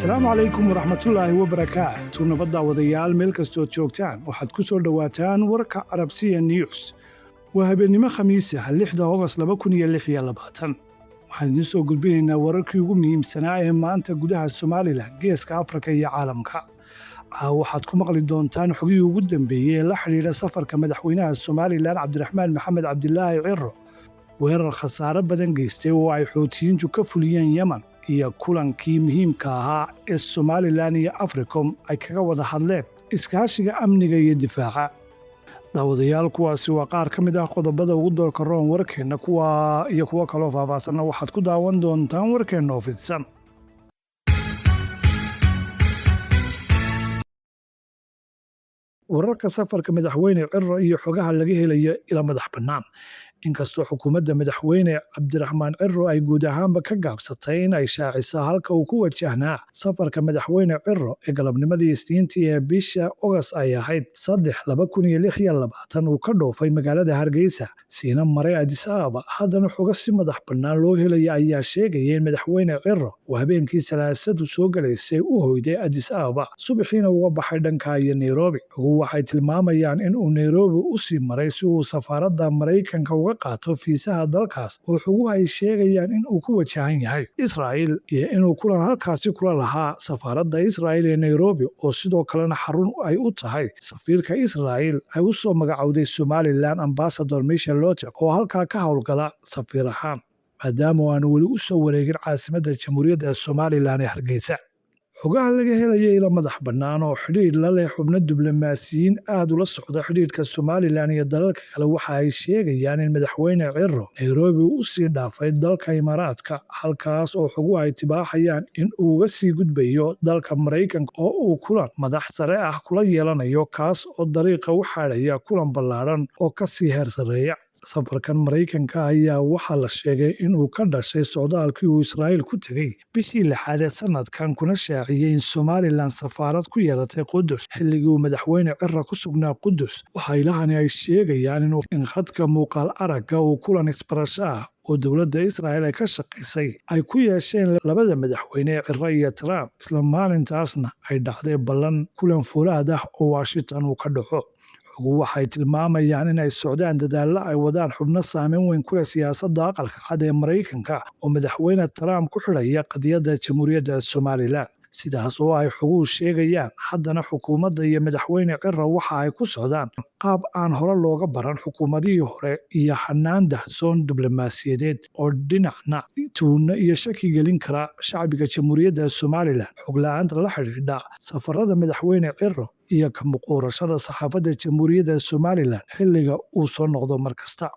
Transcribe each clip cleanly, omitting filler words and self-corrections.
Asalaamu calaykum waraxmatullaahi wabarakaatu. Nabadda wadayaal, meel kastood joogtaan, waxaad ku soo dhowaataan warka Arabsiya News. Waa habeennimo Khamiis ah, 6da Ogost 2026. Waxaan idiin soo gudbinaynaa wararkii ugu muhiimsanaa ee maanta gudaha Somaliland, Geeska Afrika iyo caalamka. Waxaad ku maqli doontaan xogihii ugu dambeeyey ee la xidhiidha safarka madaxweynaha Somaliland, Cabdiraxmaan Maxamed Cabdilaahi Ciro, weerar khasaare badan geystay oo ay Xuutiyiintu ka fuliyeen Yemen, iyo kulankii muhiimka ahaa ee Somaliland iyo Africom ay kaga wada hadleen iskaashiga amniga iyo difaaca. Daawadayaal, kuwaasi waa qaar ka mid ah qodobada ugu doorka roon warkeenna. Kuwa iyo kuwo kaloo faahfaahsanna waxaad ku daawan doontaan warkeenna oo fidsan. Wararka safarka madaxweyne Ciro iyo xogaha laga helaya ila madax bannaan. Inkastoo xukuumadda madaxweyne Cabdiraxmaan Ciro ay guud ahaanba ka gaabsatay in ay shaaciso halka uu ku wajahnaa safarka madaxweyne Ciro ee galabnimadii Isniintii ee bisha Ogas ay ahayd 3, 2026 uu ka dhoofay magaalada Hargeysa, siina maray Addis Ababa, haddana xogo si madax bannaan loo helaya ayaa sheegaya in madaxweyne Ciro uu habeenkii Salaasadu soo galaysay u hoyday Addis Ababa, subaxiina uga baxay dhanka iyo Nairobi. Xoguhu waxay tilmaamayaan in uu Nairobi u sii maray si uu safaaradda Maraykanka uga qaato fiisaha dalkaas, oo xoguhu ay sheegayaan in uu ku wajahan yahay Israa'il, iyo inuu kulan halkaasi kula lahaa safaaradda Israa'il ee Nairobi, oo sidoo kalena xarun ay u tahay safiirka Israa'il ay u soo magacowday Somaliland, Ambassador Michel Lotek, oo halkaa ka howlgala safiir ahaan, maadaama aanu weli u soo wareegin caasimadda Jamhuuriyadda Somaliland ee Hargeysa. Xogaha laga helaya ilo madax bannaan oo xidhiidh la leh xubno diblomaasiyiin aad ula socda xidhiidhka Somaliland iyo dalalka kale waxa ay sheegayaan in madaxweyne Ciro Nairobi u sii dhaafay dalka Imaaraadka, halkaas oo xoguhu ay tibaaxayaan in uu uga sii gudbayo dalka Maraykanka, oo uu kulan madax sare ah kula yeelanayo, kaas oo dariiqa u xaadhaya kulan ballaadhan oo ka sii heer sarreeya. Safarkan Maraykanka ayaa waxaa la sheegay in uu ka dhashay socdaalkii uu Israa'iil ku tegey bishii lixaad ee sanadkan, kuna shaaciyey in Somaliland safaarad ku yeelatay Qudus xilligii uu madaxweyne Ciro ku sugnaa Qudus. Waxa ilahani ay sheegayaan in khadka muuqaal aragga uu kulan isbarasho ah oo dowladda Israa'il ay ka shaqaysay ay ku yeesheen labada madaxweyne ee Ciro iyo Trump, isla maalintaasna ay dhacday ballan kulan foolaad ah oo Washington uu ka dhaco. Xoguhu waxay tilmaamayaan in ay socdaan dadaallo ay wadaan xubno saameyn weyn ku leh siyaasadda Aqalka Cad ee Maraykanka oo madaxweyne Trump ku xidhaya qadiyadda Jamhuuriyadda Somaliland. Sidaas oo ay xoguhu sheegayaan, haddana xukuumadda iyo madaxweyne Ciro waxa ay ku socdaan qaab aan hore looga baran xukuumadihii hore iyo hanaan dahsoon diblomaasiyadeed oo dhinacna tuhno iyo shaki gelin kara shacbiga Jamhuuriyadda Somaliland. Xog la'aanta la xidhiidha safarada madaxweyne Ciro iyo ka muquurashada saxaafadda Jamhuuriyadda Somaliland xilliga uu soo noqdo mar kasta.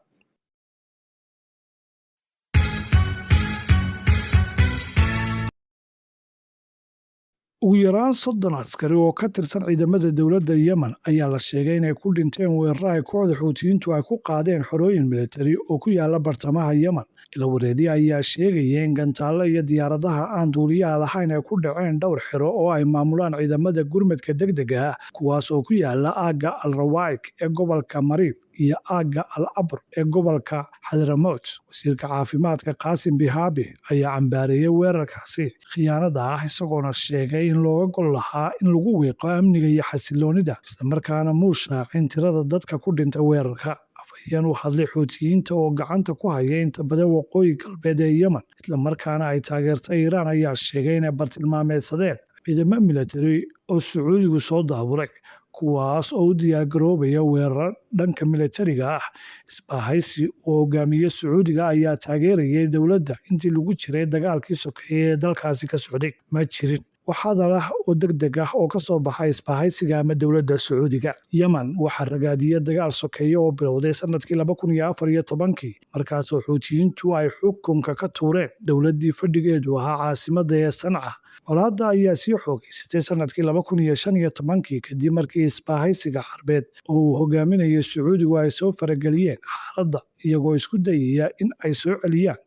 Ugu yaraan 30 askari oo ka tirsan ciidamada dowladda Yemen ayaa la sheegay inay ku dhinteen weeraro ay kooxda Xuutiyiintu ay ku qaadeen xerooyin militari oo ku yaala bartamaha Yemen. Ilo wareedyo ayaa sheegaya in gantaallo iyo diyaaradaha aan duuliyaha lahayn ay ku dhaceen dhowr xero oo ay maamulaan ciidamada gurmadka degdega ah, kuwaas oo ku yaala aagga Al Rawaik ee gobolka Mariib iyo aagga Al Abr ee gobolka Xadramowt. Wasiirka caafimaadka, Qaasim Bihaabi, ayaa cambaareeyey weerarkaasi khiyaanada ah, isagoona sheegay in looga gol lahaa in lagu wiiqo amniga iyo xasiloonida, islamarkaana muu shaacin tirada dadka ku dhintay weerarka. Afhayeen u hadlay Xuutiyiinta oo gacanta ku haya inta badan waqooyi galbeed ee Yemen, islamarkaana ay taageertay Iiraan, ayaa sheegay inay bartilmaameedsadeen ciidamo militari oo Sacuudigu soo daaburay, kuwaas oo u diyaargaroobaya weerar dhanka militariga ah. Isbahaysi uu hogaamiye Sacuudiga ayaa taageerayay dowladda intii lagu jiray dagaalkii sokeeye ee dalkaasi ka socday. Ma jirin wax hadal ah oo degdeg ah oo ka soo baxay isbahaysiga ama dowladda Sacuudiga. Yemen waxaa ragaadiyey dagaal sokeeye oo bilowday sanadkii 2014-kii, markaasoo Xuutiyiintu ay xukunka ka tuureen dowladdii fadhigeedu ahaa caasimadda ee Sanca. Colaadda ayaa sii xoogeysatay sanadkii 2015-kii, kadib markii isbahaysiga Carbeed oo uu hogaaminayo Sacuudigu ay soo farageliyeen xaaladda, iyagoo isku dayaya in ay soo celiyaan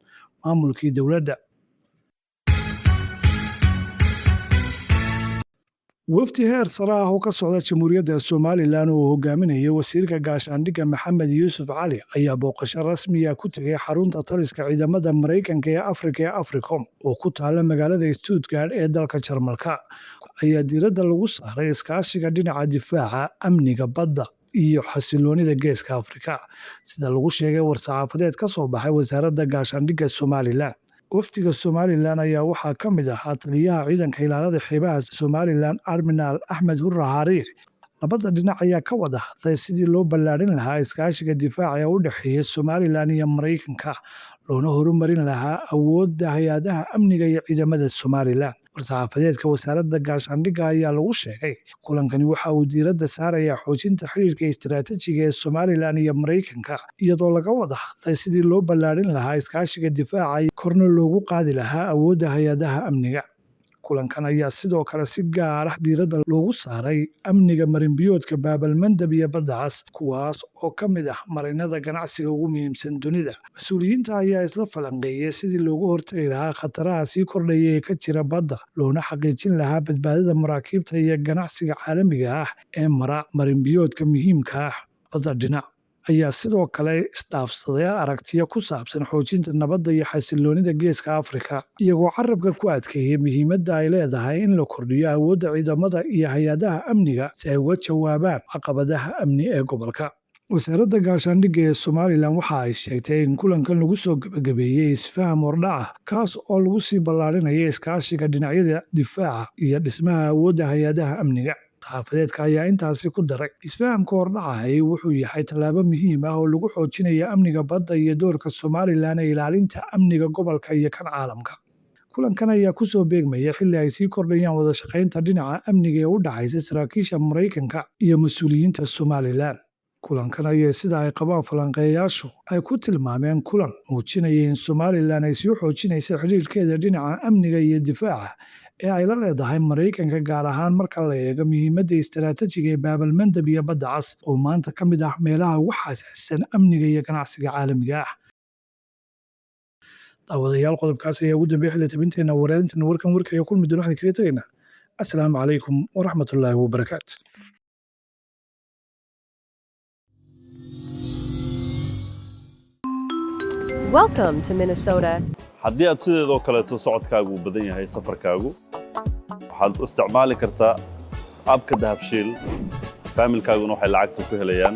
maamulkii dowladda. Wafdi heer sare ah oo ka socda Jamhuuriyadda Somalilan oo uu hogaaminayo wasiirka gaashaandhigga Maxamed Yuusuf Cali ayaa booqasho rasmi ah ku tegay xarunta taliska ciidamada Mareykanka ee Afrika ee Africom oo ku taalla magaalada Stuttgart ee dalka Jarmalka. Ayaa diiradda lagu saaray iskaashiga dhinaca difaaca, amniga badda iyo xasiloonida Geeska Afrika, sida lagu sheegay war-saxaafadeed ka soo baxay Wasaaradda Gaashaandhigga Somalilan. Wafdiga Somalilan ayaa waxaa ka mid ahaa taliyaha ciidanka ilaalada xeebaha Somalilan, Admiral Axmed Hurre Xariir. Labada dhinac ayaa ka wada hadlay sidii loo ballaarin lahaa iskaashiga difaaca ee u dhexeeya Somalilan iyo Mareykanka, loona horumarin lahaa awoodda hay'adaha amniga iyo ciidamada Somalilan. War-saxaafadeedka Wasaaradda Gaashaandhigga ayaa lagu sheegay kulankani waxa uu diiradda saarayaa xoojinta xiriirka istiraatiijiga ee Somalilan iyo Mareykanka, iyadoo laga wada hadlay sidii loo ballaarin lahaa iskaashiga difaaca, korna loogu qaadi lahaa awoodda hay'adaha amniga. Kulankan ayaa sidoo kale si gaar ah diiradda loogu saaray amniga marin-biyoodka Bab-el-Mandeb iyo Badda Cas, kuwaas oo ka mid ah marinada ganacsiga ugu muhiimsan dunida. Mas'uuliyiinta ayaa isla falanqeeyay sidii looga hortagi lahaa khataraha sii kordhaya ee ka jira badda, loona xaqiijin lahaa badbaadada maraakiibta iyo ganacsiga caalamiga ah ee mara marin-biyoodka muhiimka ah. Labada dhinac ayaa sidoo kale isdhaafsaday aragtiyo ku saabsan xoojinta nabadda iyo xasiloonida Geeska Afrika, iyagoo carabka ku adkeeyay muhiimadda ay leedahay in la kordhiyo awoodda ciidamada iyo hay'adaha amniga si ay uga jawaabaan caqabadaha amni ee gobolka. Wasaaradda Gaashaandhigga ee Somalilan waxa ay sheegtay in kulankan lagu soo gabagabeeyay isfaham hordhac ah, kaas oo lagu sii ballaarinayo iskaashiga dhinacyada difaaca iyo dhismaha awoodda hay'adaha amniga. Saxaafadeedka ayaa intaasi ku daray isfahamka hordhacahi wuxuu yahay tallaabo muhiim ah oo lagu xoojinayo amniga badda iyo doorka Somalilan ee ilaalinta amniga gobolka iyo kan caalamka. Kulankan ayaa ku soo beegmaya xilli ay sii kordhayaan wada shaqaynta dhinaca amniga ee u dhaxaysa saraakiisha Mareykanka iyo mas'uuliyiinta Somalilan. Kulankan ayaa, sida ay qabaan falanqeeyayaashu, ay ku tilmaameen kulan muujinaya in Somalilan ay sii xoojinayso xiriirkeeda dhinaca amniga iyo difaaca ee ay la leedahay Mareykanka, gaar ahaan marka la eego muhiimadda istiraatiijiga ee Bab-el-Mandeb iyo Badda Cas oo maanta ka mid ah meelaha ugu xasaasisan amniga iyo ganacsiga caalamiga ah. Daawadayaal, qodobkaas ayaa ugu dambeeyay xilli tabinteena wareerinteena warkan warkaya kulmi doon. Waxaan kaga tegaynaa asalaamu calaykum waraxmatullaahi wabarakaatu. Welcome to Minnesota. Haddii aad sideedoo kaleeto socodkaagu uu badan yahay, safarkaagu, waxaad u isticmaali kartaa app-ka Dahabshiil. Faamilkaaguna waxay lacagta ku helayaan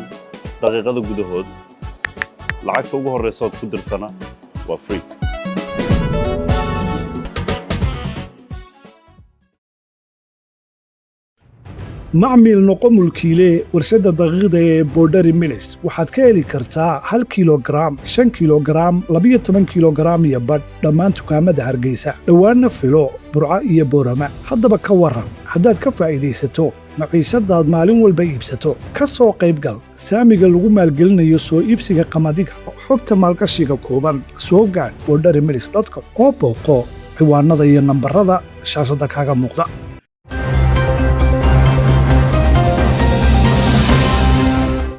daqiiqada gudahood. Lacagta ugu horreysa ood ku dirtana waa free. Macmiil, noqo mulkiile warshadda daqiiqda ee Borderi Mills. Waxaad ka heli kartaa 1 kilogaram, 5 kilogaram, 12 kilogaram iyo badh dhammaan dukaamada Hargeysa. Dhowaanna filo Burco iyo Boorama. Haddaba ka waran haddaad ka faa'iidaysato maciishadaad maalin walba iibsato? Ka soo qaybgal saamiga lagu maalgelinayo soo iibsiga qamadiga. Xogta maalgashiga kooban soo gaadh borderimills.com oo booqo ciwaanada iyo nambarada shaashadda kaaga muuqda.